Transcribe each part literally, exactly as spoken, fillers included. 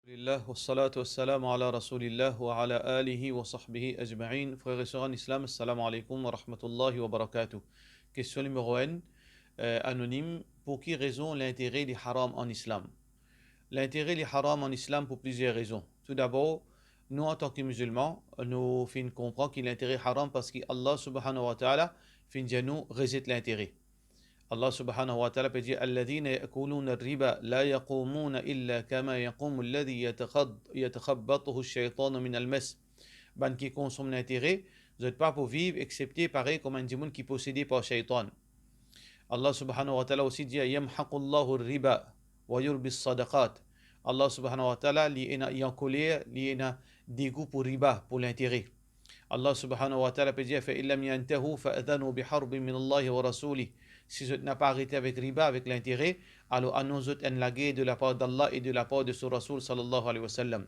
Alhamdulillah, wassalatu wassalamu ala Rasoulillah wa ala alihi wa sahbihi ajmain. Frer e ser an Islam, assalamu alaikum wa rahmatullahi wa barakatuh. Kestion nimero enn, eh, anonim, pou ki rezon lintere li haram an Islam? Lintere li haram an Islam pou plizier rezon. Toudabor, nou antan ki mizilman, nou finn konpran ki lintere haram parski Allah subhanahu wa ta'ala finn dir nou rezet lintere. Allah subhanahu wa ta'ala pe dir, "Alladhina ya'kuluna ar-riba la yaqumuna illa kama yaqumu alladhi yatakhab-, yatakhabbatuhu ash-shaytanu min al-mas." Bann ki konsom lintere, zot pa pou viv exsepte parey kouma enn dimoun ki posede par shaytan. Allah subhanahu wa ta'ala osi dir, "Yamhaqullahu ar-riba wa yurbi as-sadaqat." Allah subhanahu wa ta'ala, li ena, li ankoler, li ena degou pou riba, pou lintere. Allah subhanahu wa ta'ala pe dir, "Fa in lam yantahu fa adhanu bi harbin min Allahi wa rasoulih." Si zot napa arete avek riba, avek lintere, alor anons zot enn lager de lapar d'Allah e de lapar de so Rasoul sallallahu alayhi wa sallam.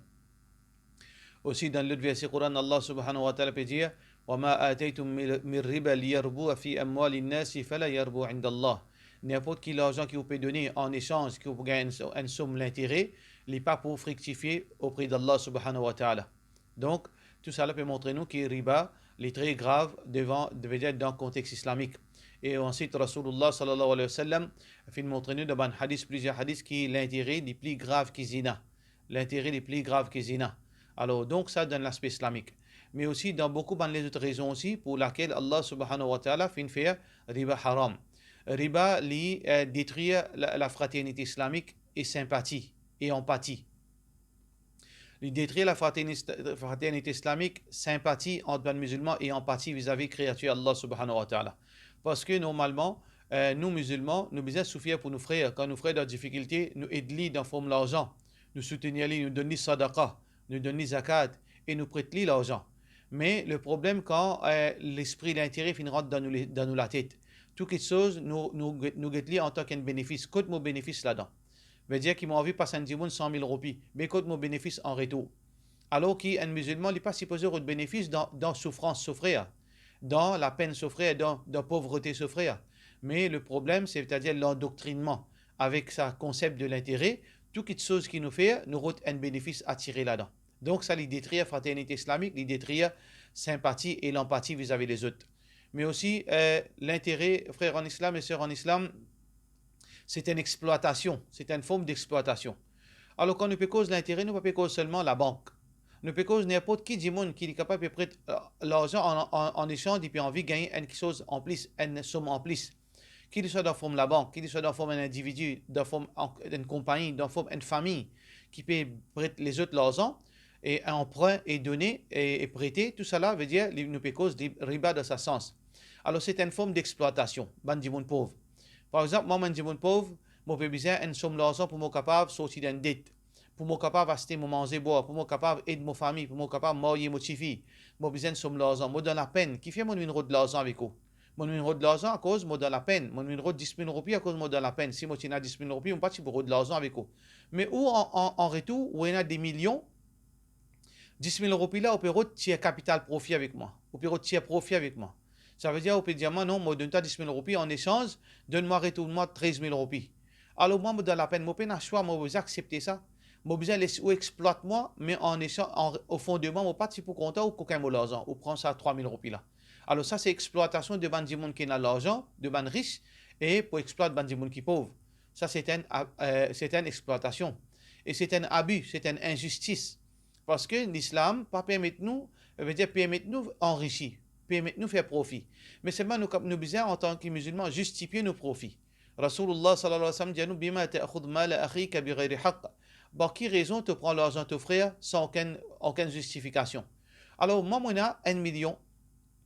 Osi, dan lot verse Koran, Allah subhanahu wa ta'ala pe dir, "Wa ma ataytum min, min riba liyarbua fi amwalin nasi fala yarbu inda Allah." Ninport ki larzan ki ou pe done an esanz ki ou pou gagn enn so-, enn som lintere, li pa pou friktifie opre d'Allah subhanahu wa ta'ala. Donk, tousala pe montre nou ki riba, li tre grav devan, vedir dan kontex islamik. E ansit, Rasoulullah sallallahu alayhi wa sallam finn montre nou dan bann hadis, plizier hadis, ki lintere li pli grav ki zina. Lintere li pli grav ki zina. Alor, donk sa dan laspe islamik. Me osi dan boukou bann lezot rezon osi pou lakel Allah subhanahu wa ta'ala finn fer riba haram. Riba, li, eh, detrir la, lafraternite islamik e sinpati e anpati. Li detrir lafraternite, fraternite islamik, sinpati ant bann mizilman e anpati vizavi kreatir Allah subhanahu wa ta'ala. Parski normalman, eh, nou mizilman, nou bizin soufrir pou nou frer. Kan nou frer dan difikilte, nou ed li dan form larzan. Nou soutenir li, nou donn li sadaqa, nou donn li zakat e nou pret li larzan. Me le problem, kan, eh, lespri lintere finn rant dan nou le-, dan nou latet, tou kiksoz, nou, nou get, nou get li antan ki enn benefis. Kot mo benefis ladan? Vedir ki mo anvi pas enn dimoun san mil roupi, me kot mo benefis an retour? Alor ki enn mizilman, li pa sipoze rod benefis dan, dan soufrans so frer, dan lapenn so frer, dan, dan povrete so frer. Me le problem, setadir landoktrinman avek sa konsep de lintere, tou kiksoz ki nou fer, nou rod enn benefis atire ladan. Donk sa, li detrir fraternite islamik, li detrir sinpati e lanpati vizavi lezot. Me osi, eh, lintere, frer an Islam e ser an Islam, se enn explwatasion, se enn form dexplwatasion. Alor, kan nou pe koz lintere, nou pa pe koz selman labank. Nou pe koz ninport ki dimoun ki li kapav pe pret, eh, larzan an, an, an esanz, li pe anvi gagn enn kiksoz an plis, enn som an plis. Ki li swa dan form labank, ki li swa dan form enn individi, dan form an, enn konpagni, dan form enn fami ki pe pret lezot larzan, e enn anprin e done e, e prete, tousala vedir li, nou pe koz li riba dan sa sans. Alor, se enn form dexplwatasion bann dimoun pov. Par exanp, mwa, mo enn dimoun pov, mo pe bizin enn som larzan pou mo kapav sorti dan enn det, pou mo kapav aste mo manze bwar, pou mo kapav ed mo fami, pou mo kapav marye mo tifi. Mo bizin enn som larzan, mo dan lapenn, kifer mo vinn rod larzan avek ou? Mo vinn rod larzan akoz mo dan lapenn. Mo vinn rod dis mil roupi akoz mo dan lapenn. Si mo ti ena dis mil roupi, mo pa ti pou rod larzan avek ou. Me ou, an, an, an retour, ou ena de milion, dis mil roupi la, ou pe rod tir kapital profi avek mwa. Ou pe rod tir profi avek mwa. Savedir, ou pe dir mwa, "Non, mo donn twa dis mil roupi, an esanz, donn mwa, retourn mwa trez mil roupi." Alor mwa, mo dan lapenn, mo pena swa, mo bizin aksepte sa. Mo bizin les ou explwat mwa, me an esanz, an, o fon de mwa, mo pa ti pou kontan ou kokin mo larzan, ou pran sa trwa mil roupi la. Alor sa, se explwatasion de bann dimoun ki ena larzan, de bann ris, e pou explwat bann dimoun ki pov. Sa, se enn a-, eh, se enn explwatasion. E se enn abi, se enn inzistis. Parski Lislam pa permet nou, vedir permet nou anrisi, permet nou fer profi. Me selman nou kap-, nou bizin, antan ki mizilman, zistifie nou profi. Rasoulullah sallallahu alayhi wa sallam dir nou, "Bima ta'khudh mala akhika bighayri haqq?" Par ki rezon to pran larzan to frer san okenn, okenn zistifikasion? Alor, mwa, mo ena enn milion,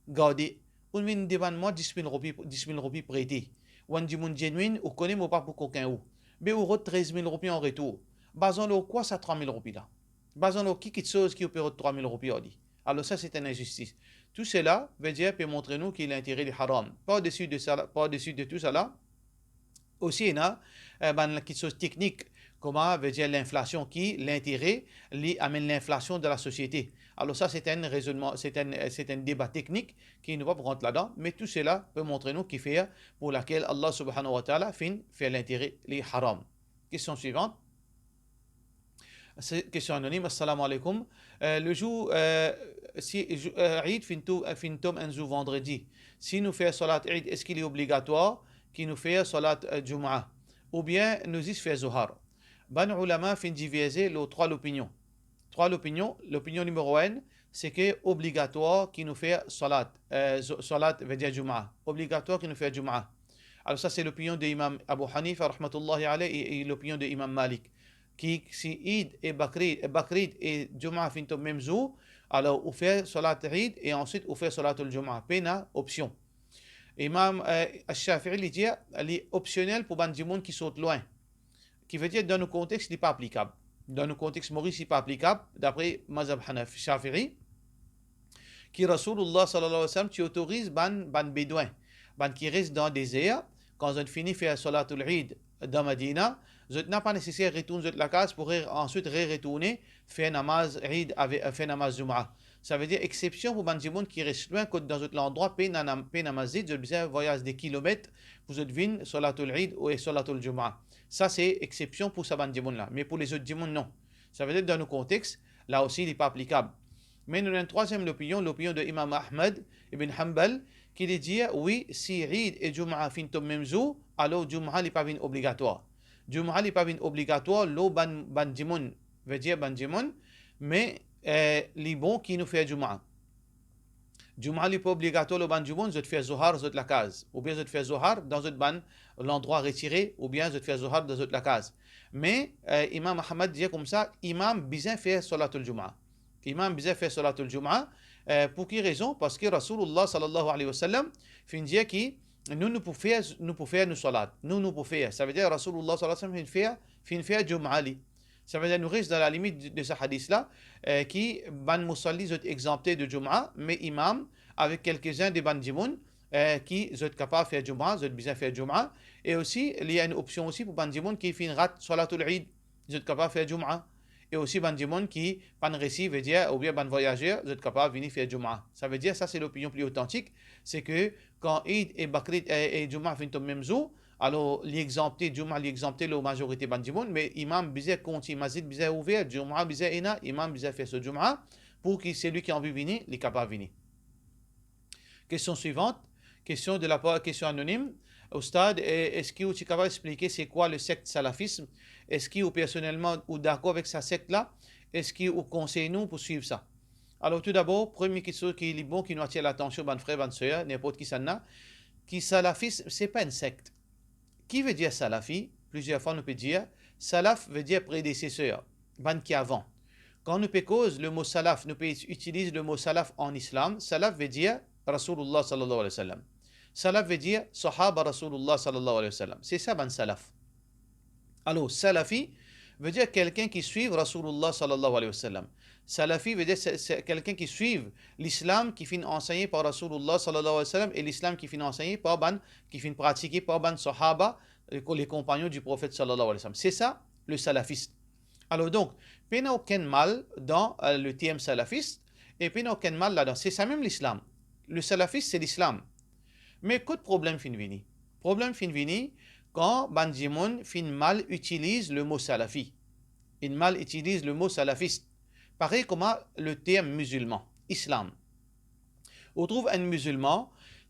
garde, ou vinn demann mwa dis mil roupi, dis mil roupi prete. Ou enn dimoun genuine, ou kone mo pa pou kokin ou. Be ou rod trez mil roupi an retour. Bazan lor kwa sa trwa mil roupi la? Bazan lor ki kiksoz ki ou pe rod trwa mil roupi ar li? Alor sa, se enn inzistis. Tousala, vedir, pe montre nou ki lintere li haram. Par desi de sa la, par desi de tousala, osi ena, eh, bann kiksoz teknik, kouma, vedir, linflasion, ki lintere, li amenn linflasion dan lasosiete. Alor sa, se enn rezonnman, se enn, se enn deba teknik ki nou pa pou rant ladan, me tousala pe montre nou kifer pou lakel Allah subhanahu wa ta'ala finn fer lintere li haram. Kestion swivan. Se kestion anonim. Assalamu alaikum. Euh, le zour, euh, si, euh, Eid finn to-, finn tom enn zour vandredi, si nou fer salat Eid, eski li obligatwar ki nou fer salat, euh, Jumaa, oubien nou zis fer Zohar? Bann oulama finn diverze lor trwa lopinion. Trwa lopinion. Lopinion nimero enn, se ke obligatwar ki nou fer salat, euh, zo-, salat vedir Jumaa. Obligatwar ki nou fer Jumaa. Alor sa se lopinion de Imam Abu Hanifa rahmatullahi alayh e, e lopinion de Imam Malik, ki si Eid e Bakri-, e Bakrid e Jumaa finn tom mem zour, alor ou fer salat Eid e answit ou fer salatul Jumaa, pena opsion. Imam, euh, Ash-Shafi'i, li dir, li opsionel pou bann dimoun ki sort lwin. Ki vedir, dan nou kontex, li pa aplikab. Dan nou kontex Moris, li pa aplikab, dapre mazhab Hanaf, Shafi'i, ki Rasoulullah sallallahu alayhi wa sallam ti otoriz bann, bann Bedwin, bann ki res dan dezer, kan zot fini fer salatul Eid dan Madina, zot napa neseser retourn zot lakaz pou re-, answit re-, retourne fer namaz Eid ave-, fer namaz Jumaa. Savedir, exception pou bann dimoun ki res lwin, kot dan zot landrwa pena nam-, pena masjid, zot bizin vwayaz de kilomet pou zot vinn salatul Eid ou e salatul Jumaa. Sa se exception pou sa bann dimoun la, me pou lezot dimoun, non. Savedir, dan nou kontex, la osi, li pa aplikab. Me nou ena enn trwaziem lopinion, lopinion de Imam Ahmad ibn Hanbal, ki li dir, wi, si Eid e Jumaa finn tom mem zour, alor Jumaa li pa vinn obligatwar. Jumaa li pa vinn obligatwar lor bann, bann dimoun, vedir bann dimoun, me, eh, li bon ki nou fer Jumaa. Jumaa li pa obligatwar lor bann dimoun, zot fer Zohar zot lakaz, oubien zot fer Zohar dan zot bann landrwa retire, oubien zot fer Zohar dan zot lakaz. Me, eh, Imam Ahmad dir koumsa, imam bizin fer salatul Jumaa. Imam bizin fer salatul Jumaa. Eh, pou ki rezon? Parski Rasoulullah sallallahu alayhi wa sallam finn dir ki nou, nou pou fer, nou pou fer nou salat. Nou, nou pou fer. Savedir Rasoulullah sallallahu alayhi wa sallam finn fer, finn fer Jumaa li. Savedir nou res dan lalimit de, de sa hadis la, eh, ki bann mousalli zot exanpte de Jumaa, me imam avek kelkezin de bann dimoun, eh, ki zot kapav fer Jumaa, zot bizin fer Jumaa, e osi, li ena enn opsion osi pou bann dimoun ki finn rat salatul Eid, zot kapav fer Jumaa, e osi bann dimoun ki pa'nn resi, vedir, oubien bann vwayazer, zot kapav vini fer Jumaa. Savedir, sa se lopinion pli otantik, se ke kan Eid e Bakrid, e, e Jumaa finn tom mem zour, alor li exanpte, Jumaa li exanpte lor mazorite bann dimoun, me imam bizin kontign, masjid bizin ouver, Jumaa bizin ena, imam bizin fer so Jumaa, pou ki selwi ki anvi vini, li kapav vini. Kestion swivant, kestion de lapar, kestion anonim. Oustad, e, eski ou ti kapav explike se kwa le sekt salafism? Eski ou personelman ou dakor avek sa sekt la? Eski ou konsey nou pou swiv sa? Alor, toudabor, premie kiksoz ki li bon ki nou atir latansion bann frer, bann ser, ninport kisannla, ki salafism, se pa enn sekt. Ki vedir salafi? Plizier fwa nou pe dir, salaf vedir predeseser, bann ki avan. Kan nou pe koz le mo salaf, nou pe itiliz le mo salaf an islam, salaf vedir Rasoulullah sallallahu alayhi wa sallam. Salaf vedir sahaba Rasoulullah sallallahu alayhi wa sallam. Se sa bann salaf. Alor, salafi vedir kelkenn ki swiv Rasoulullah sallallahu alayhi wa sallam. Salafi vedir se, se kelkenn ki swiv lislam ki finn ansegn par Rasoulullah sallallahu alayhi wa sallam e lislam ki finn ansegn par bann, ki finn pratike par bann sahaba, le, le konpagnon di Profet sallallahu alayhi wa sallam. Se sa, le salafis. Alor donk, pena okenn mal dan, eh, le term salafis, e pena okenn mal ladan. Se sa mem lislam. Le salafis, se lislam. Me kot problem finn vini? Problem finn vini kan bann dimoun finn mal itiliz le mo salafi. Inn mal itiliz le mo salafis. Parey kouma le term mizilman, islam. Ou trouv enn mizilman,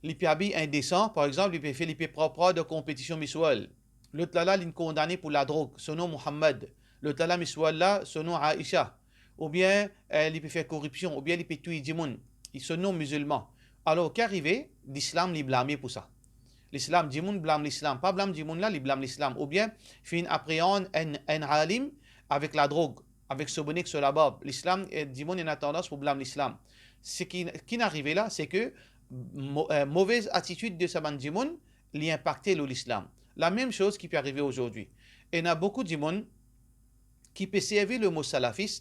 li pe abiy indesan, par exanp, li pe fer, li pe pran par dan konpetision Miss World. Lot la la, linn kondane pou ladrog, so nom Mohammad. Lot la la, Miss World la, so nom Aisha. Oubien, eh, li pe fer koripsion, oubien li pe touy dimoun. Li so nom mizilman. Alor, ki arive? Lislam, li blame pou sa. Lislam, dimoun blam lislam. Pa blam dimoun la, li blam lislam. Oubien, finn apreann enn, enn alim avek ladrog, avek so bone ek so labarb. Lislam, eh, dimoun ena tandans pou blam lislam. Seki, ki'nn arive la, se ke mo-, eh, movez atitid de sa bann dimoun, li inpakte lor lislam. Lamem soz ki pe arive azordi. Ena boukou dimoun ki pe servi le mo salafis,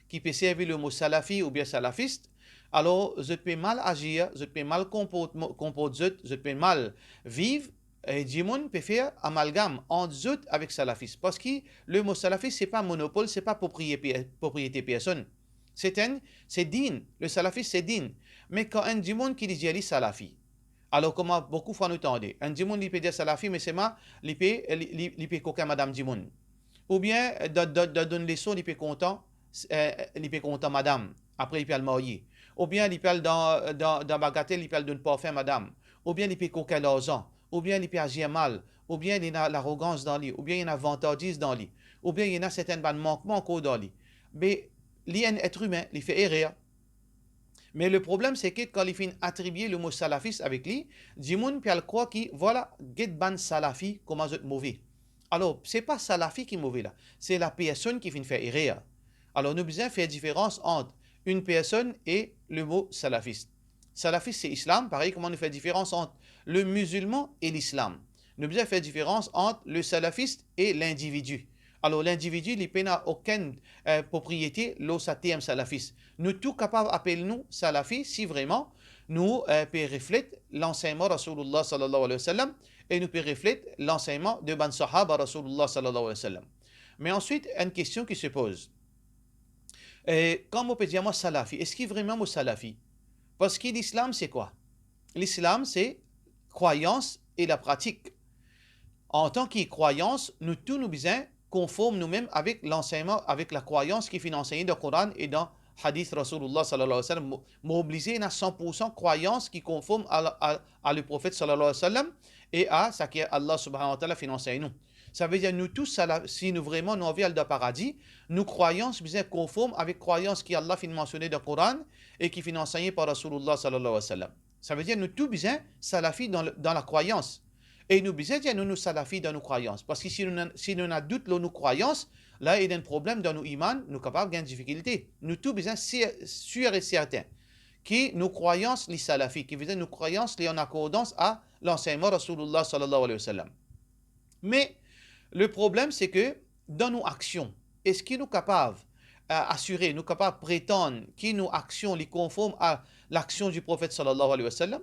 ki pe servi le mo salafi oubien salafis, alor zot pe mal azir, zot pe mal konport, mo-, konport zot, zot pe mal viv, e dimoun pe fer amalgam ant zot avek salafis. Parski le mo salafis, se pa monopol, se pa propriye-, propriete personn. Se enn, se din, le salafis se din. Me kan enn dimoun ki li dir li salafi, alor kouma boukou fwa nou tande, enn dimoun li pe dir salafi, me selman li pe, li, li, li pe kokin madam dimoun. Oubien, eh, dan, dan, dan, dan enn leson, li pe kontan, eh, li pe kontan madam, apre li pe al marye. Oubien li pe al dan, dan, dan bagatel, li pe al donn parfin madam. Oubien li pe kokin larzan. Oubien li pe azir mal. Oubien li ena larogans dan li. Oubien li ena vantardis dan li. Oubien li ena sertin bann mankman ankor dan li. Me li enn et imin, li fer erer. Me le problem, se ke kan li finn atribie le mo salafis avek li, dimoun pe al krwar ki, vwala, get bann salafi kouma zot move. Alor, se pa salafi ki move la, se lapersonn ki finn fer erer. Alor, nou bizin fer diferans ant enn personn e le mo salafis. Salafis, se islam, parey kouma nou fer diferans ant le mizilman e lislam. Nou bizin fer diferans ant le salafis e lindividi. Alor, lindividi, li pena okenn, eh, propriete lor sa term salafis. Nou tou kapav apel nou salafi si vreman nou, eh, pe reflet lansegnman Rasoulillah sallallahu alayhi wa sallam e nou pe reflet lansegnman de bann sahaba Rasoulillah sallallahu alayhi wa sallam. Me answit, enn kestion ki se poz. Eh, kan mo pe dir mwa salafi, eski vreman mo salafi? Parski lislam, se kwa? Lislam, se krwayans e lapratik. Antan ki krwayans, nou tou nou bizin konform noumem avek lansegnman, avek lakrwayans ki finn ansegne dan Koran e dan hadis Rasoulillah sallallahu alayhi wa sallam. Mo, mo oblize ena san poursan krwayans ki konform a, a, a le Profet sallallahu alayhi wa sallam e a seki Allah subhanahu wa ta'ala finn ansegne nou. Savedir nou tou, sala-, si nou vreman nou anvi al dan paradi, nou krwayans bizin konform avek krwayans ki Allah finn mansione dan Koran e ki finn ansegne par Rasoulillah sallallahu alayhi wa sallam. Savedir nou tou bizin salafi dan le, dan lakrwayans. E nou bizin dir nou, nou salafi dan nou krwayans. Parski si nou ena, si nou ena dout lor nou krwayans, la ena enn problem dan nou iman, nou kapav gagn difikilte. Nou tou bizin sir, sir e sertin ki nou krwayans li salafi, ki vedir nou krwayans li an akordans a lansegnman Rasoulillah sallallahu alayhi wa sallam. Me le problem, se ke dan nou aksion, eski nou kapav, eh, asire, nou kapav pretann ki nou aksion li konform a laksion di Profet sallallahu alayhi wa sallam?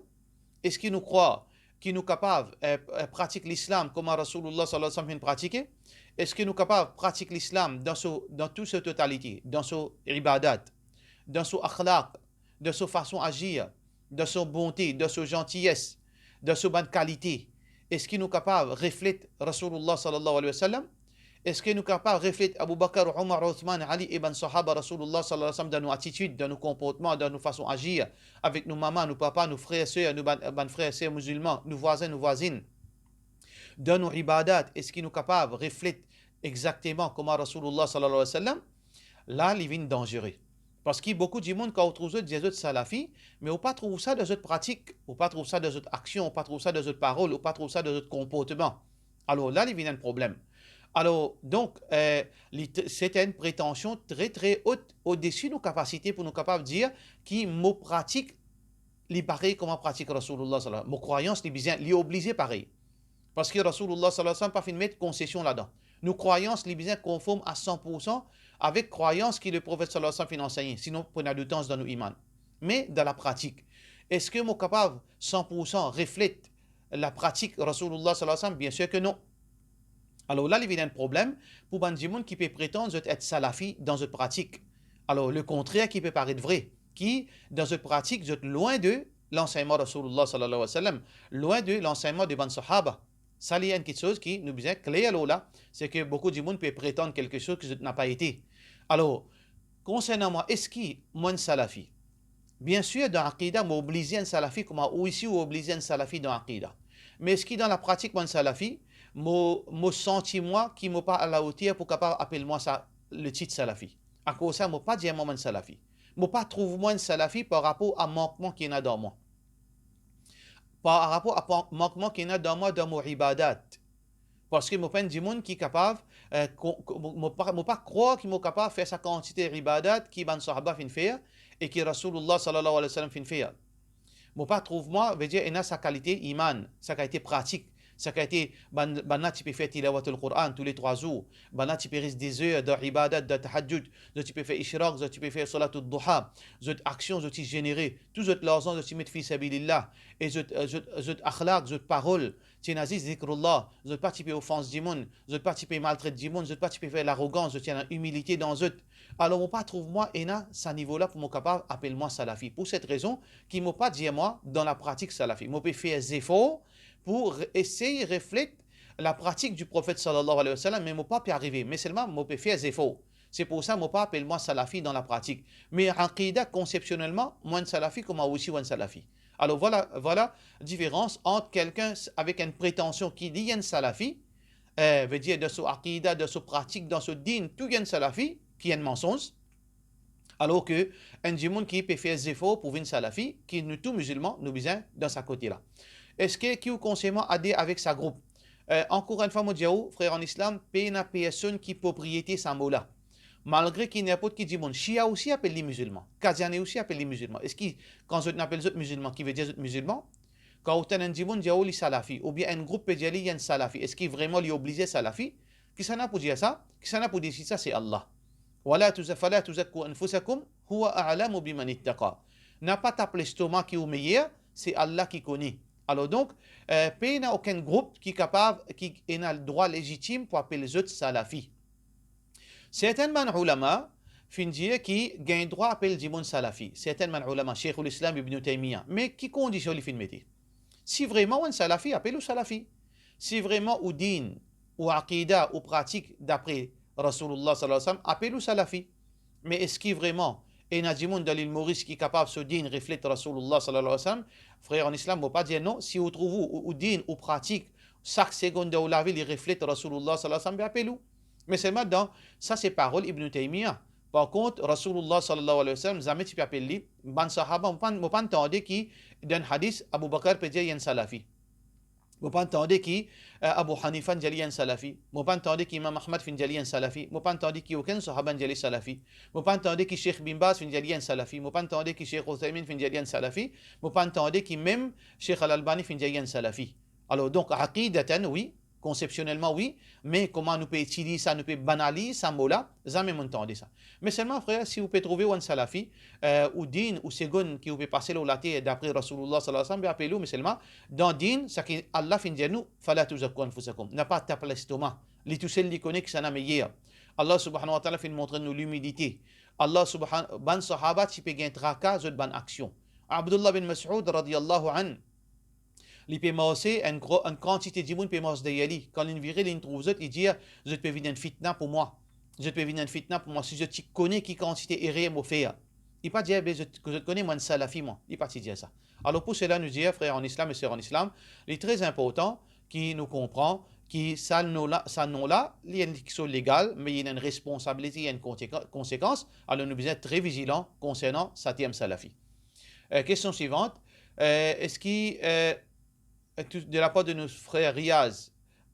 Eski nou krwar ki nou kapav, eh, eh, pratik lislam kouma Rasoulillah sallallahu alayhi wa sallam finn pratike? Eski nou kapav pratik lislam dan so, dan tou so totalite, dan so ibadat, dan so akhlaq, dan so fason azir, dan so bonte, dan so zantiyes, dan so bann kalite? Eski nou kapav reflet Rasoulillah sallallahu alayhi wa sallam? Eski nou kapav reflet Abu Bakr, Omar, Othman, Ali e bann sahaba Rasoulillah sallallahu alayhi wa sallam dan nou atitid, dan nou konportman, dan nou fason azir avek nou mama, nou papa, nou frer, ser, nou bann, bann frer, ser mizilman, nou vwazin, nou vwazin? Dan nou ibadat, eski nou kapav reflet exakteman kouma Rasoulillah sallallahu alayhi wa sallam? La, li vinn danzere. Parski boukou dimoun, kan ou trouv zot dir zot salafi, me ou pa trouv sa dan zot pratik, ou pa trouv sa dan zot aksion, ou pa trouv sa dan zot parol, ou pa trouv sa dan zot konportman. Alor la, li vinn enn problem. Alor, donk, eh, li t-, se enn pretansion tre, tre ot, odesi nou kapasite pou nou kapav dir ki mo pratik, li parey kouma pratik Rasoulillah sallallahu alayhi wa sallam. Mo krwayans, li bizin, li oblize parey. Parski Rasoulillah sallallahu alayhi wa sallam pa finn met konsesion ladan. Nou krwayans, li bizin konform a san poursan avek krwayans ki le Profet sallallahu alayhi wa sallam finn ansegne, sinon pou ena doutans dan nou iman. Me dan lapratik, eski mo kapav san poursan reflet lapratik Rasoulillah sallallahu alayhi wa sallam? Biensir ke non. Alor la, li vinn enn problem pou bann dimoun ki pe pretann zot et salafi dan zot pratik. Alor, le kontrer ki pe paret vre, ki dan zot pratik, zot lwin de lansegnman Rasoulillah sallallahu alayhi wa sallam, lwin de lansegnman de bann sahaba. Sa li enn kiksoz ki nou bizin kler lor la, se ke boukou dimoun pe pretann kiksoz ki zot napa ete. Alor, konsernan mwa, eski mo enn salafi? Biensir, dan akida, mo oblize enn salafi, kouma ou isi ou oblize enn salafi dan akida. Me eski dan lapratik mo enn salafi? Mo, mo santi mwa ki mo pa alaoter pou kapav apel mwa sa, le tit salafi. Akoz sa, mo pa dir mwa mo enn salafi. Mo pa trouv mwa enn salafi par rapor a mankman ki ena dan mwa. Par rapor a pan-, mankman ki ena dan mwa, dan mo ibadat. Parski mo pa enn dimoun ki kapav, eh, ko-, ko-, mo, mo pa, mo pa krwar ki mo kapav fer sa kantite ibadat ki bann sahaba finn fer e ki Rasoulillah sallallahu alayhi wa sallam finn fer. Mo pa trouv mwa, vedir, ena sa kalite iman, sa kalite pratik, sa kalite bann, bann la ti pe fer tilawatul Quran toule trwa zour, bann la ti pe res dezer dan ibadat, dan tahajjud, zot ti pe fer ishraq, zot ti pe fer salatul duha, zot aksion, zot ti zenere, tou zot larzan, zot ti met fi sabilillah, e zot, eh, zot, zot akhlaq, zot parol, ti ena zis zikrullah, zot pa ti pe ofans dimoun, zot pa ti pe maltret dimoun, zot pa ti pe fer larogans, zot ti ena imilite dan zot. Alor, mo pa trouv mwa ena sa nivo la pou mo kapav apel mwa salafi. Pou set rezon ki mo pa dir mwa dan lapratik salafi. Mo pe fer zefor pou re-, esey reflet la pratik di Profet sallallahu alayhi wa sallam, me mo pa pe arive, me selman mo pe fer zefor. Se pou sa mo pa apel mwa salafi dan la pratik. Me aqida, konsepsionelman, mwa enn salafi kouma ou osi ou enn salafi. Alor, vwala, vwala diferans ant kelkenn s-, avek enn pretansion ki li enn salafi, eh, vedir dan so aqida, dan so pratik, dan so din, tou li enn salafi, ki enn mansonz, alor ke enn dimoun ki pe fer zefor pou vinn salafi, ki nou tou mizilman, nou bizin dan sa kote la. Eski ki ou konsey mwa ade avek sa group? Eh, ankor enn fwa, mo dir ou, frer an Islam, pena personn ki propriete sa mo la. Malgre ki ninport ki dimoun, Shia osi apel li mizilman, Qadiani osi apel li mizilman. Eski kan zot inn apel zot mizilman, ki vedir zot mizilman? Kan ou tann enn dimoun dir ou li salafi, oubien enn group pe dir li enn salafi, eski vreman li oblize salafi? Kisannla pou dir sa? Kisannla pou desid sa? Se Allah. Wala tuza-, fala tuzakku anfusakum, huwa a'lamu biman ittaqa. Napa tap lestoma ki ou meyer, se Allah ki kone. Alor donk, eh, pena okenn group ki kapav, ki ena drwa lezitim pou apel zot salafi. Sertin bann oulama finn dir ki gagn drwa apel dimoun salafi. Sertin bann oulama, Sheikhul Islam Ibn Taymiyyah. Me ki kondision li finn mete? Si vreman ou enn salafi, apel ou salafi. Si vreman ou din, ou aqida, ou pratik dapre Rasoulullah sallallahu alayhi wa sallam, apel ou salafi. Me eski vreman ena dimoun dan lil Moris ki kapav so din reflet Rasoulullah sallallahu alayhi wa sallam? Frer an Islam, mo pa dir non, si ou trouv ou, ou, ou din, ou pratik, sak segonn dan ou lavi li reflet Rasoulullah sallallahu alayhi wa sallam, be apel ou. Me selman dan, sa se parol Ibn Taymiyyah. Par kont, Rasoulullah sallallahu alayhi wa sallam zame ti pe apel li, bann sahaba, mo pa, mo pa tande ki dan hadis Abu Bakar pe dir li enn salafi. Mo pa tande ki, eh, Abu Hanifa dir li enn salafi. Mo pa tande ki Imam Ahmad finn dir li enn salafi. Mo pa tande ki okenn sahaba dir li salafi. Mo pa tande ki Sheikh Bin Baz finn dir li enn salafi. Mo pa tande ki Sheikh Uthaymin finn dir li enn salafi. Mo pa tande ki mem Sheikh Al-Albani finn dir li enn salafi. Alor donk, aqidatan, wi, konsepsionelman, wi, me kouma nou pe itiliz sa, nou pe banaliz sa mo la, zame mo'nn tande sa. Me selman, frer, si ou pe trouve ou enn salafi, eh, ou din, ou segonn ki ou pe pase lor later dapre Rasoulullah sallallahu alayhi wa sallam, be apel ou, me selman, dan din, seki Allah finn dir nou, fala tuzakku anfusakum. Napa tap lestoma. Li tousel li kone kisannla meyer. Allah subhanahu wa ta'ala finn montre nou limilite. Allah subhan-, bann sahaba ti pe gagn traka zot bann aksion. Abdullah bin Mas'ud radiyallahu anhu, li pe marse, enn gro, enn kantite dimoun pe mars deryer li. Kan linn vire, linn trouv zot, li dir, zot pe vinn enn fitna pou mwa. Zot pe vinn enn fitna pou mwa, si zot ti kone ki kantite erer mo fer. Li pa dir, be zot, zot kone mwa enn salafi mwa. Li pa ti dir sa. Alor pou sela nou dir, frer an Islam e ser an Islam, li tre inportan ki nou konpran ki sa non la, sa non la, li enn kiksoz legal, me li ena enn responsabilite, li ena enn konseka-, konsekans. Alor nou bizin tre vizilan konsernan sa term salafi. Eh, kestion swivant, eh, eski, eh, tou-, de la part de nou frer Riaz,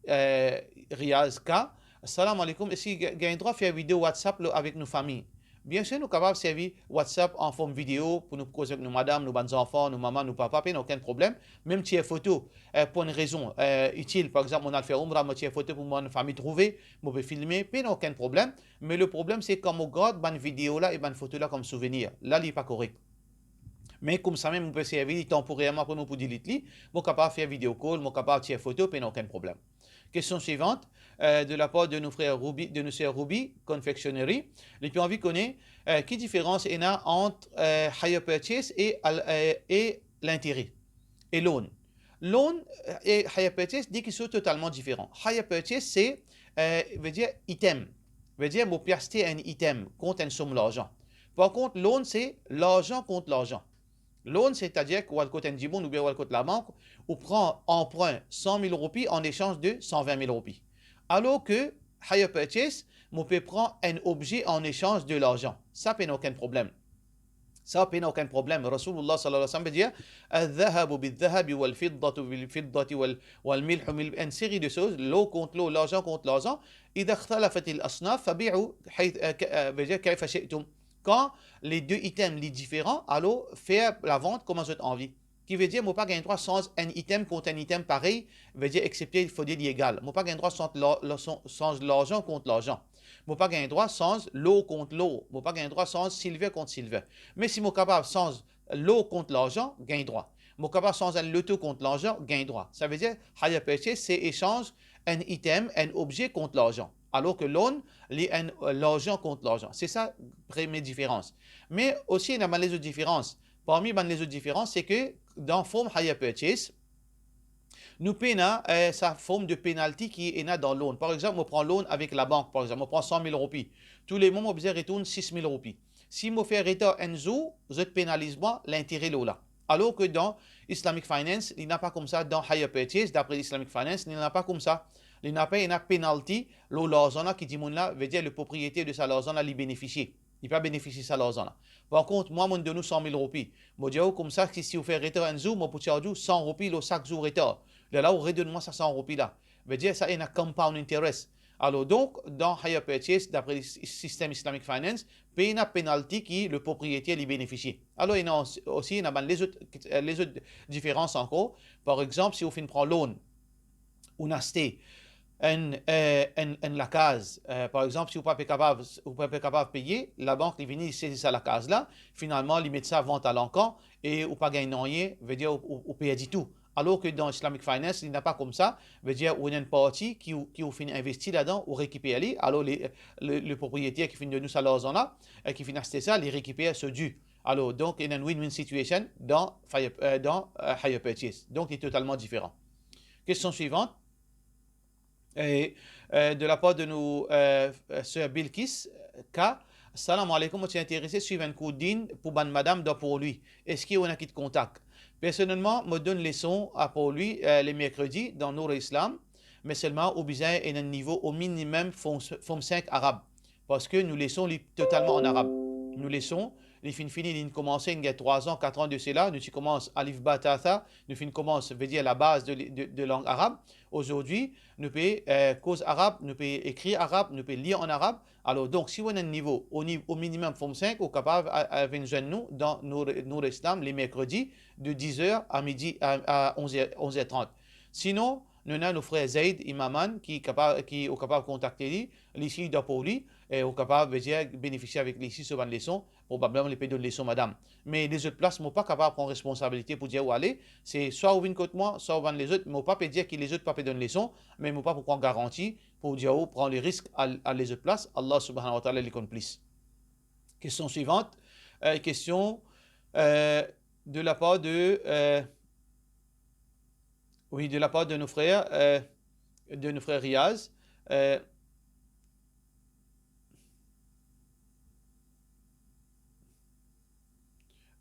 eh, Riaz K, salam aleykoum, eski ga-, gagn drwa fer video WhatsApp lo, avek nou fami? Biensir, nou kapav servi WhatsApp an form video pou nou koz avek nou madam, nou bann zanfan, nou mama, nou papa, pena okenn problem. Mem tir foto, eh, pou enn rezon, eh, itil, par exanp, mo al fer oumra, mo tir foto pou mo bann fami trouve, mo pe filme, pena okenn problem. Me le problem, se kan mo gard bann video la e bann foto la kom souvenir. La, li pa korek. Me koumsa mem, mo pe servi li tanporerman, apre mo pou delete li, mo kapav fer video call, mo kapav tir foto, pena okenn problem. Kestion swivant, eh, de la part de nou frer Ruby, de nou ser Ruby Confectionery. Li pe anvi kone, eh, ki diferans ena ant, eh, hire purchase e al-, eh, e lintere, e loan. Loan, eh, e hire purchase, de kiksoz totalman diferan. Hire purchase, se, eh, vedir item. Vedir mo pe aste enn item kont enn som larzan. Par kont, loan, se larzan kont larzan. Loan, setadir ki ou al kot enn dimoun oubien ou al kot labank, ou pran anprin san mil roupi an esanz de san vin mil roupi. Alor ke hire purchase, mo pe pran enn obze an esanz de larzan. Sa pena okenn problem. Sa pena okenn problem. Rasoulullah sallallahu alayhi wa sallam pe dir, "Adh-dhahabu bidh-dhahabi wal-fiddatu bil-fiddati wal, wal-milhu mil-," enn seri de soz, lor kont lor, larzan kont larzan. "Idha ikhtalafatil asnaf, fabi'u hayth-, eh, ka-, eh, vedir kayfa shi'tum." Kan le de item li diferan, alor fer lavant kouma zot anvi. Ki vedir mo pa gagn drwa sanz enn item kont enn item parey, vedir eksepte fode li egal. Mo pa gagn drwa sanz la-, la-, san-, sanz larzan kont larzan. Mo pa gagn drwa sanz lor kont lor. Mo pa gagn drwa sanz silver kont silver. Me si mo kapav sanz lor kont larzan, gagn drwa. Mo kapav sanz enn loto kont larzan, gagn drwa. Savedir, hire purchase, se esanz enn item, enn obze kont larzan. Alor ke loan, li enn, eh, larzan kont larzan. Se sa premie diferans. Me osi, ena bann lezot diferans. Parmi bann lezot diferans, se ke dan form hire purchase, Nou pena, eh, sa form de penalti ki ena dan loan. Par exanp, mo pran loan avek labank, par exanp, mo pran san mil roupi. Toulemwa, mo bizin retourn sis mil roupi. Si mo fer retar enn zour, zot penaliz mwa lintere lor la. Alor ke dan Islamic Finance, li napa koumsa, dan Hire Purchase, dapre Islamic Finance, li napa koumsa. Li napa ena penalti lor larzan la ki dimoun la, vedir le propriyeter de sa larzan la, li benefisie. Li pa benefisie sa larzan la. Par kont, mwa, mo donn ou san mil roupi. Mo dir ou koumsa, ki si ou fer retar enn zour, mo pou charge ou san roupi lor sak zour retar. Lerla ou redonn mwa sa san roupi la. Vedir sa ena compound interest. Alor donk, dan Hire Purchase, dapre lis-, sistem Islamic Finance, pena penalti ki le propriyeter li benefisie. Alor, ena osi, osi ena bann lezot, eh, lezot diferans ankor. Par exanp, si ou finn pran loan, ou aste enn, eh, enn, enn lakaz, eh, par exanp, si ou pa pe kapav, ou pa pe kapav peye, labank li vini, li sezi sa lakaz la, finalman, li met sa vant a lankan e ou pa gagn nanye, vedir ou, ou, ou perdi tou. Alor ke dan Islamic Finance, li napa koumsa, vedir ou ena enn parti ki ou, ki ou finn investi ladan, ou rekiper li, alor le, le, le propriyeter ki finn donn ou sa larzan la, eh, ki finn aste sa, li rekiper so due. Alor, donk, ena enn win-win situation dan Fire, eh, dan, eh, Hire Purchase. Donk, li totalman diferan. Kestion swivant. E, eh, de lapar de nou, eh, eh, ser Bilkis K. Salam aleykoum, mo ti interese swiv enn kour din pou bann madam dan Port-Louis. Eski ou ena kit kontak? Personelman, mo donn leson a Port-Louis, eh, le merkredi dan Nour Islam, me selman ou bizin ena enn nivo o minimem form, form cinq arab. Parski nou leson li totalman an arab. Nou leson, li finn fini, li finn koumanse, inn gagn trwa an, kat an de sela, nou ti koumans Alif Ba Ta Tha, nou finn koumans, vedir labaz de, de, de lang arab. Azordi, nou pe, eh, koz arab, nou pe ekrir arab, nou pe lir an arab. Alor, donk, si ou ena enn nivo o ni-, o minimem form cinq, ou kapav a, a, vinn zwenn nou dan Nour, Nour Islam, le merkredi, de dix heures à midi, à, à onze heures, onze heures trente. Sinon, nou ena nou frer Zaid Imaman ki kapav, ki ou kapav kontakte li, li isi dan Port-Louis, e ou kapav, vedir, benefisie avek li isi so bann leson. Probableman li pe donn leson madam. Me lezot plas, mo pa kapav pran responsabilite pou dir ou ale. Se swa ou vinn kot mwa, swa ou bann lezot. Mo pa pe dir ki lezot pa pe donn leson, me mo pa pou pran garanti pou dir ou pran le risk al, al lezot plas. Allah Subhanahu wa Taala li konn plis. Kestion swivant. Eh, kestion, eh, de lapar de, eh, wi, de lapar de nou frer, eh, de nou frer Riaz. Eh,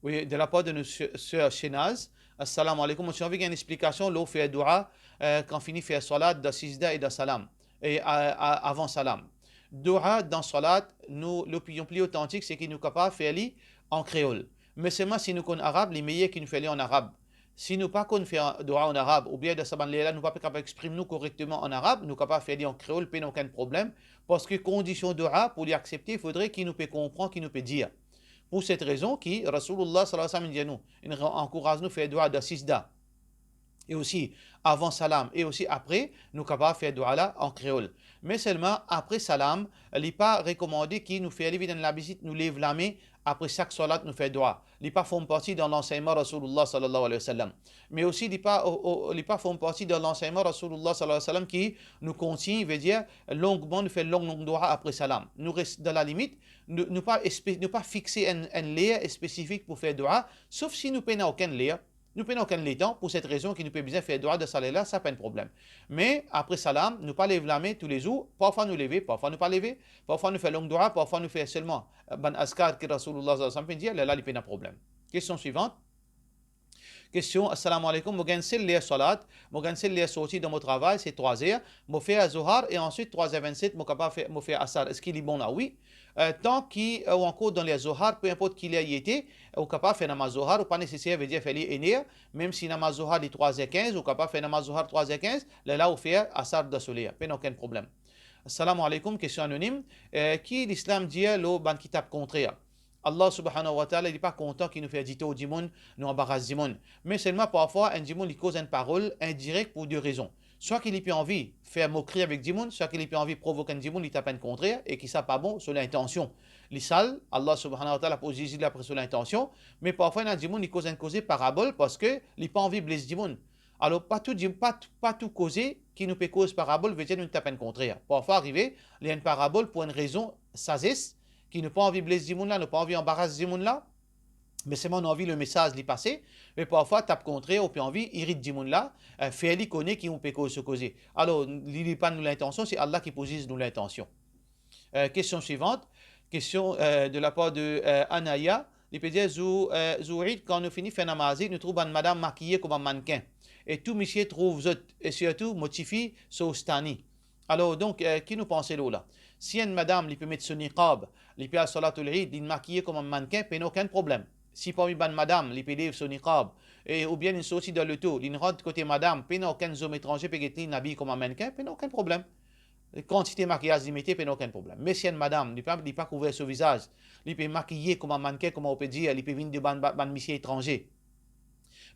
wi, de lapar de nou ser, ser Shenaz. Assalamu alaikum. Mo ti anvi gagn enn explikasion lor fer doua, eh, kan fini fer salat, dan sizda e dan salam, e a, a, avan salam. Doua dan salat, nou, lopinion pli otantik, se ki nou kapav fer li an kreol. Me selman si nou konn arab, li meyer ki nou fer li an arab. Si nou pa konn fer doua an arab, oubien dan sa bann ler la, nou pa pe kapav exprim nou korekteman an arab, nou kapav fer li an kreol, pena okenn problem, parski kondision doua pou li aksepte, fodre ki nou pe konpran ki nou pe dir. Pou set rezon ki Rasoulullah sallallahu alayhi wa sallam dir nou, inn ankouraz nou fer doua dan sizda, e osi avan salam, e osi apre, nou kapav fer doua la an kreol. Me selman apre salam, li pa rekomande ki nou fer li vinn enn labitid, nou lev lame apre sak salat nou fer doua. Li pa form parti dan lansegnman Rasoulullah sallallahu alayhi wa sallam. Me osi li pa, o, o, li pa form parti dan lansegnman Rasoulullah sallallahu alayhi wa sallam ki nou kontign, vedir longman, nou fer long, long doua apre salam. Nou res dan lalimit, nou, nou pa espe-, nou pa fixe enn, enn ler espesifik pou fer doua, sof si nou pena okenn ler, nou pena okenn letan, pou set rezon ki nou pe bizin fer doua dan sa ler la, sa pa enn problem. Me apre salam, nou pa lev lame toulezour, parfwa nou leve, parfwa nou pa leve, parfwa nou fer long doua, parfwa nou fer selman, eh, bann azkar ki Rasoulullah sallallahu alayhi wa sallam finn dir, lerla li pena problem. Kestion swivant. Kestion, assalamu alaikum, mo gagn sel ler salat, mo gagn sel ler sorti dan mo travay, se trwa zer, mo fer Zohar e answit trwa zer vennset, mo kapav fer, mo fer Asar. Eski li bon la? Wi. Eh, tan ki, eh, ou ankor dan ler Zohar, pe inport ki ler li ete, ou kapav fer namaz Zohar, ou pa neseser, vedir, fer li enn er, mem si namaz Zohar li trwa zer kinz, ou kapav fer namaz Zohar trwa zer kinz, lerla ou fer Asar dan so ler, pena okenn problem. Assalamu alaikum, kestion anonim, eh, ki Lislam dir lor bann ki tap kontrer? Allah Subhanahu wa Taala, li pa kontan ki nou fer ditor dimoun, nou anbaras dimoun. Me selman parfwa, enn dimoun li koz enn parol indirek pou de rezon. Swa ki li pe anvi fer mokri avek dimoun, swa ki li pe anvi provok enn dimoun, li tap enn kontrer, e ki sa pa bon, so lintansion. Li sal, Allah Subhanahu wa Taala pou ziz li apre so lintansion, me parfwa ena dimoun li koz enn koze parabol parski li pa anvi bles dimoun. Alor, pa tou di-, pa tou, pa tou koze ki nou pe koz parabol, vedir nou tap enn kontrer. Parfwa arive, li enn parabol pou enn rezon sazes, ki nou pa anvi bles dimoun la, nou pa anvi anbaras dimoun la, Me selman nou anvi le mesaz li pase, me parfwa tap kontre, ou pe anvi irit dimoun la, eh, fer li kone ki ou pe koz so koze. Alor, li, li pa nou lintansion, se Allah ki pou ziz nou lintansion. Eh, kestion swivant, kestion, eh, de la par de, eh, Anaya, li pe dir, zour, eh, zour Eid, kan nou fini fer namaz Eid, nou trouv bann madam makiye kouma mannken. E tou misie trouv zot, e sirtou mo tifi so oustani. Alor, donk, eh, ki nou panse lor la? Si enn madam, li pe met so niqab, li pe al salatul Eid, li makiye kouma mannken, pena okenn problem. Si parmi bann madam, li pe lev so niqab, e, oubien li sorti dan loto, li rant kote madam, pena okenn zom etranze pe get li, li abiye kouma mannken, pena okenn problem. Kantite makiyaz li mete, pena okenn problem. Me si enn madam, li pa, li pa kouver so vizaz, li pe makiye kouma mannken, kouma ou pe dir, li pe vinn devan bann, bann misie etranze.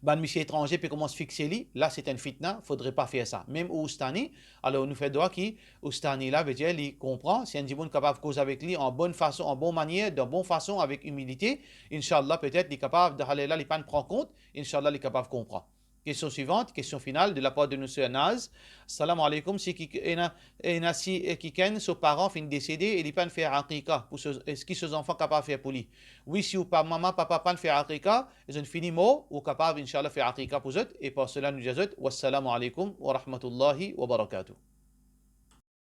Bann misie etranze pe koumans fixe li, la se enn fitna, fodre pa fer sa. Mem ou oustani, alor nou fer dua ki oustani la, vedir li konpran, si enn dimoun kapav koz avek li an bonn fason, an bon manier, dan bon fason, avek imilite, inshallah, petet li kapav, dan sa ler la, li pa'nn pran kont, inshallah, li kapav konpran. Kestion swivant, kestion final, de la par de nou ser Naz. Salam aleykoum, si ki, ena, ena si, eh, kikenn so paran finn desede e li pa'nn fer aqiqa, pou so, eski so zanfan kapav fer pou li? Wi, si ou pa, mama, papa pa'nn fer aqiqa, e zot fini mor, ou kapav, inshallah, fer aqiqa pou zot, e par sela nou dir zot, wassalamu aleykoum wa rahmatullahi wa barakatuh.